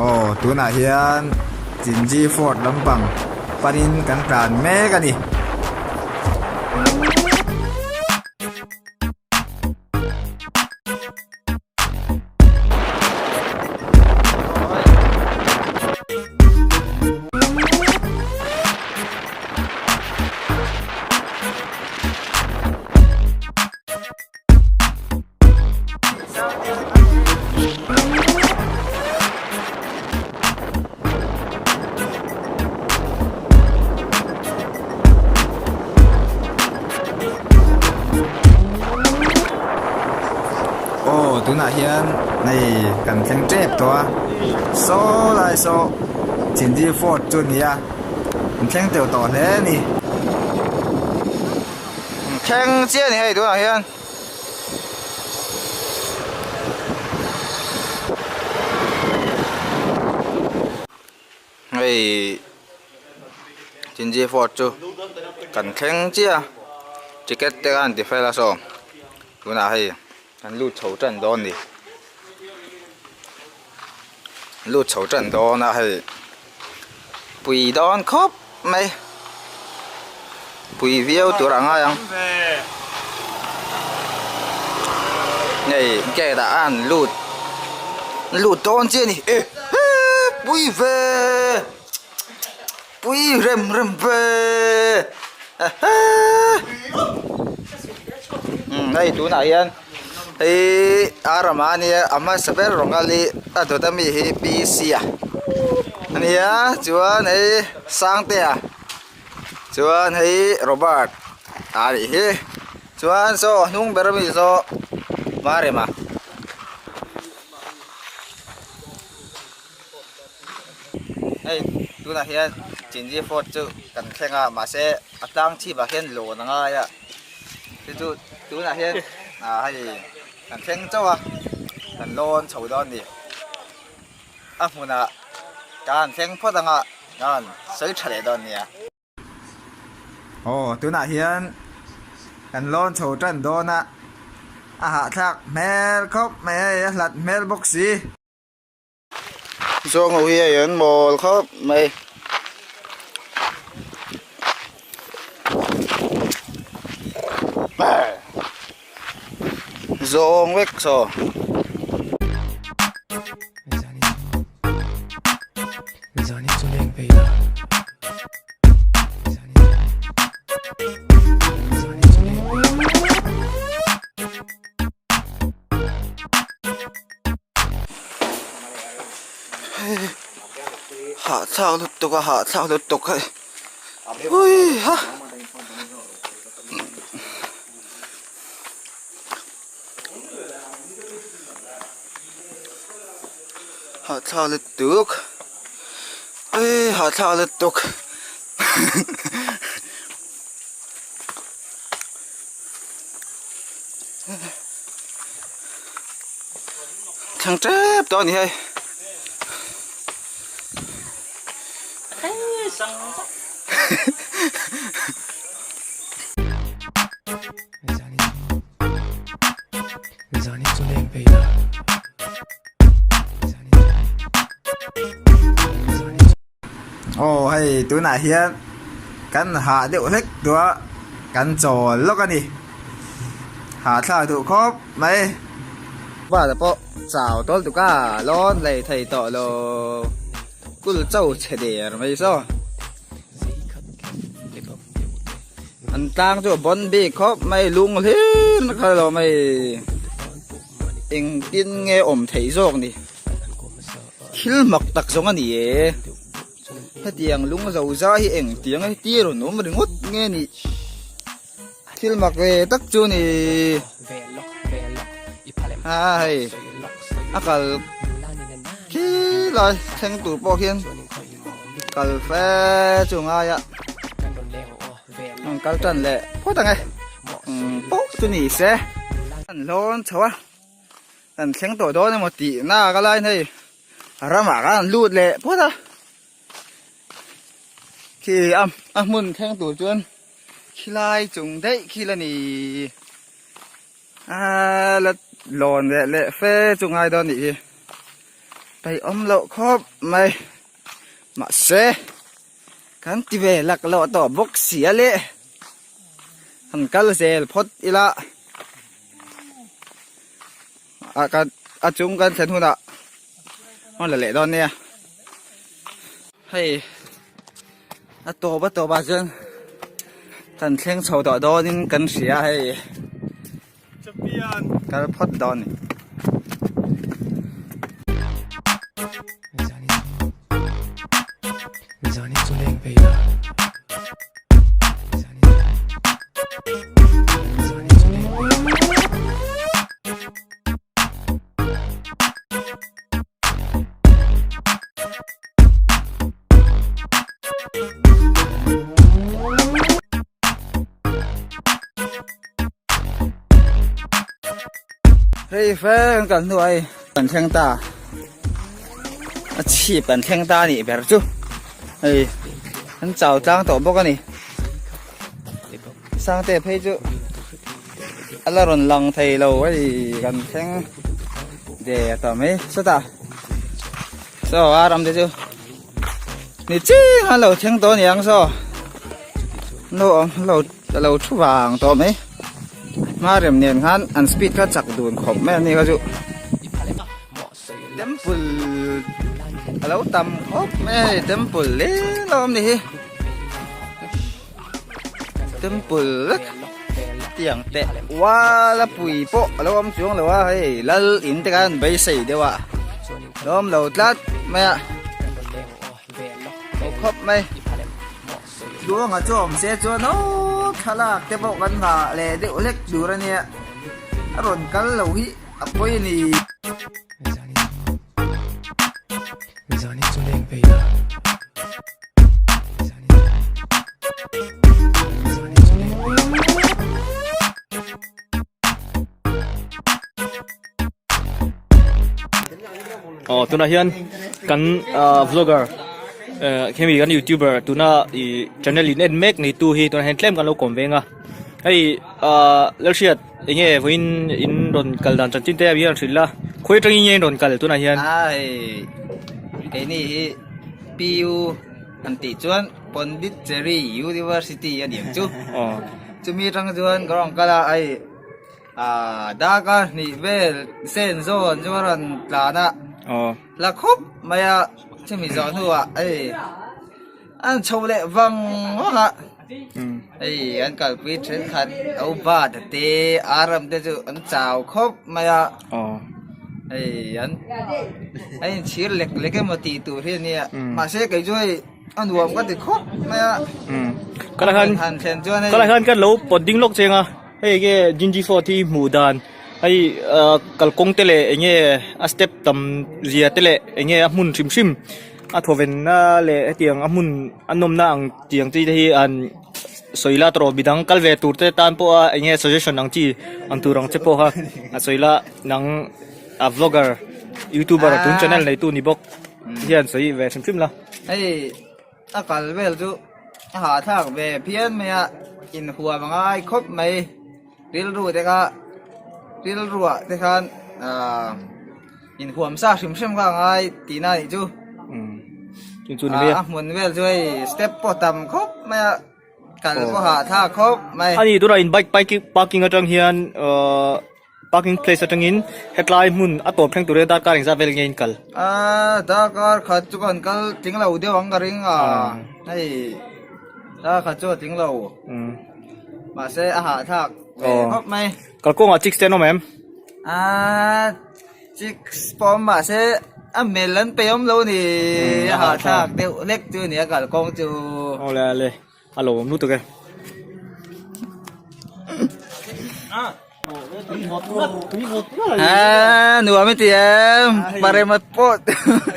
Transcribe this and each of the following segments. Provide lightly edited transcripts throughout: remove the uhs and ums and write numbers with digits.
Aw tunah hian Chinji Fort lampang panin kan tlan mek a ni. Aw tunah hian hei kan thleng tep tawh a saw lai saw Chindi fort chu a ni a an thleng teuh tawh hle a ni. Thleng chiah a ni hei tunah hian. Hei Chinji fort chu kan thleng chiah a ticket te khan ti fel a saw tunah hei kan lut chho tan dawn a ni lut chho tan dawn a hei pui dawn khawp mai pui viau tur a ngai ang hei gate ah an lut lut dawn chiah a ni e he pui ve pui rem rem ve ehe umm hei tunah hian hei a ramah ania a hmasa ber rawng a li a dawt ami hi P C a ania chuan hei Sangtea chuan hei Robert a nih hi chuan saw a hnung ber ami saw Marema. Hei tunah hian Chinji fort chu kan thleng a mahse a tlang chhip ah hian lawn a ngai a chu chu tunah hian ah hei kan thleng chauh a kan lawn chho dawn a ni a hmunah ka han thleng phawt ang a ka han sawi tha leh dawn a nia. Aw tunah hian kan lawn chho tan dawn a a hahthlak hmel khawp mai hei a hlat hmel bawk si. Zawng ho hi hei an mawl khawp mai. Zawng vek saw. Hahthlak lutuk a hahthlak lutuk hei ui ha. Hahthlak lutuk ui hahthlak lutuk. Thlang tep tawh a ni hei. Aw hei tunah hian kan hah deuh hlek tawh a kan chawl lawk a ni hahthlak duh khawp mai vala pawh chau tawl tuk a lawn lei thei tawh lo kul cho chhe der mai saw an tlang chu a bawn bik khawp mai lung hlir na kha lo mai engtin nge awm theih zawk ni. Thil mak tak zawng a ni e. Hetiang lung zo za hi eng tiang e tir rawn awm ringawt nge ni. Thil mak ve tak chu ni. A hei a kal khi lai thleng tur pawh khian kal fe chu ngai a. Kal tan leh phawt ang e. Pawh chu ni se. An hlawn chho a. Kan thleng tawh dawn emaw tih nak a laiin hei ramah khan an lut leh phawt a khi a a hmun thleng tur chuan khilai chung daih khi la ni a la lawn leh leh fe chu ngai dawn nih hi. Peih awm loh khawp mai mahse kan ti ve lak loh tawh bawk si a le han kal zel phawt ila a kan a chung kan thlen hunah a la leh dawn nia hei a tawp a tawp ah chuan kan thleng chho tawh dawnin kan hria hei. Kal phawt dawn ni. Hei fe kan kal hnu ai kan thleng ta a chhip kan thleng ta anih ber chu hei an chau tlang tawh bawk a ni sangte phei chu a la rawn lang thei lo hei kan thleng der tawh mai sawtah saw a ram te chu. Ni chiang a lo thleng tawh aniang saw lo awm lo lo thu vang tawh mai hma rem nen khan an speed kha chak dun khawp mai ani kha chu temple a lo tam khawp mai a hei temple lel a awm ni hi temple vek tiang teh ual a pui pawh a lo awm chuang lo a hei lal in te khan beisei deuh a. Lawm lo tlat mai a aw khawp mai Tluanga chu awm se chuan aw thlalak te pawh kan nghah leh deuh hlek tur a nia a rawn kal lo hi a pawi a ni. Aw tunah hian kan ah vlogger eh khemi kan youtuber tuna ih channel in en mek nei tu hi tunah hian tlem kan lo kawm veng a hei ah Lalhriat eng nge vawiin in rawn kal dan chanchin te hian hrilh la khawi atangin nge in rawn kal tunah hian. A hei keini hi PU an tih chuan Pondicherry University a ni ang chu chumi atang chuan ka rawn kal a hei. Aaa darkar hnih vel sen zawn chu a rawn tlan a la khawp mai a chumi zawh hnuah hei an chho leh vang vang a hei an kalpui thenkhat lo bat a te ar ram te chu an chau khawp mai a hei an a inchhir lek lek emaw tih tur hi a nia mahse kei chu hei a nuam ka ti khawp mai a han thlen chuan hei kalai khan kan lo pawt ding lawk cheng a. Hei enge Jinji Fort hi hmuh dan hei ah kalkawng te leh enge a step tam zia te leh enge a hmun hrim hrim a thawven na leh hetiang a hmun a nawmna ang tiang chi te hi an sawi la tawh midang kal ve tur te tan pawh a enge suggestion ang chi ang tur ang che pawh kha a sawi la nang a vlogger youtuber tun channel nei tu ni bawk hian sawi ve hrim hrim la. Hei a kal vel chu. A hahthlak ve phian mai a, inhuam a ngai khawp mai. Rilru te kha rilruah te khan ahh inhuam sa hrim hrim kha a ngai tihna a nih chu. A hmun vel chu hei step pawh tam khawp mai a, kal pawh hahthlak khawp mai. A ni tunah in bike parking atang hian ahh. Parking place atangin hetlai hmun a tawp thleng turin darkar engzat vel nge in kal? Aaa darkar khat chu kan kal tling lo deuh ang ka ring a, hei darkar khat chu a tling lo mahse a hahthlak ve khawp mai. Kalkawngah chicks te an awm em? Aaa chicks pawh awm mahse a mel an pe awm lo a ni, a hahthlak deuh hlek chu a ni a kalkawng chu. Awle ale. A lo awm lutuk e. Ah, nuam i ti em? Parema pawh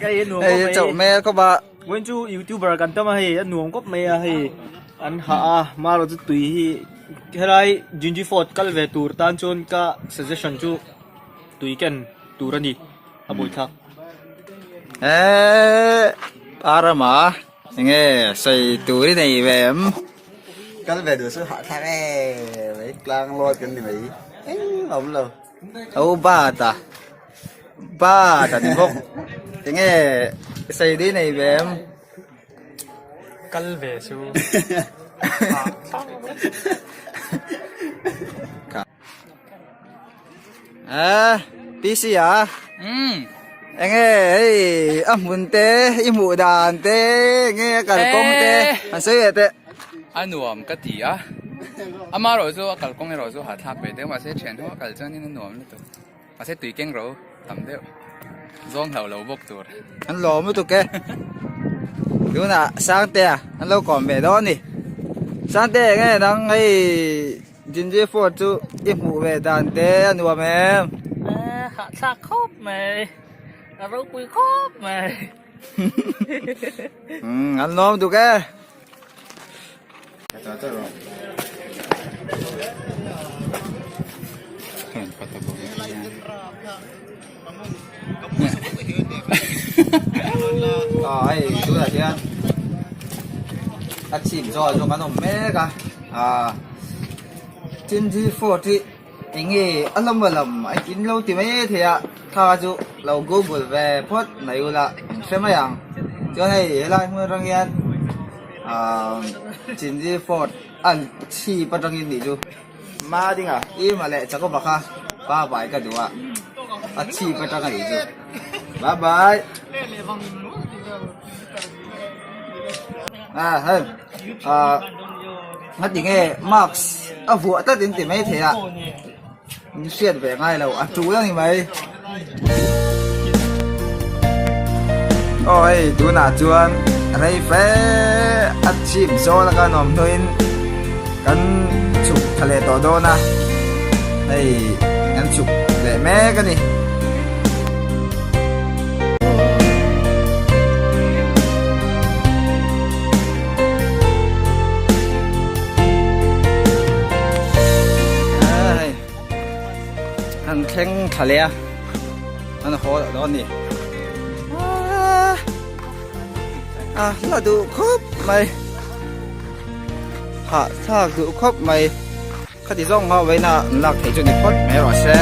hei chauh hmel khawp a. Vawiin chu youtuber kan tam a hei a nuam khawp mai a hei an hah a marawh chu tui hi helai Jinji Fort kal ve tur tan chuan ka suggestion chu tui ken tur a ni a buaithlak. Eee Parama. Enge sawi tur i nei ve em? Kal ve duh chu hahthlak e mai tlang lawt kan ni mai eng a awm lo. Ho bat a bat a ni bawk. Enge sei dei nei ve em? Kal ve chu. Eh, PC a? Umm. Enge hei a hmun te i hmuh dan te enge a kalkawng te an sawi leh teh. A nuam ka ti a, amaherawh chu a kalkawng erawh chu hahthlak ve deuh mahse thian ho a kal chuanin a nuam lutuk. Mahse tui keng ro tam deuh zawng hlauh lo bawk tur. An lawm lutuk e. Tunah Sangtea an lo kawm ve dawn a ni. Sangte enge nang hei Jinji Fort chu i hmuh ve dan te a nuam em? Hahthlak khawp mai, a ropui khawp mai. Umm an lawm duk e. Aw hei tunah hian a chhip zawh zawng an awm mek a ah Chinji fort hi eng nge a lam a lam a in lo ti mai thei a thla chu lo google ve phawt mai ula an hre mai ang chuan hei helai hmun atang hian ah Chinji fort an chhip atangin nih chu. Ma dinga i ma leh Jacob-a kha bye bye ka duh a, a chhip atang a nih chu. Bye bye. Ah hei ah ngati nge mask a vuah tlat in ti mai thei a, min hriat ve ngai lo a tul a ni mai. Aw hei tunah chuan rei fe a chhip zawl a kan awm hnuin kan chhuk tha leh tawh dawn a hei kan chhuk leh mek a ni. An thleng thla leh a an haw loh dawn a ni a hla duh khawp mai hahthlak duh khawp mai khati zawng ho vawiin a an lak theih chu ni phawt mai rawh se.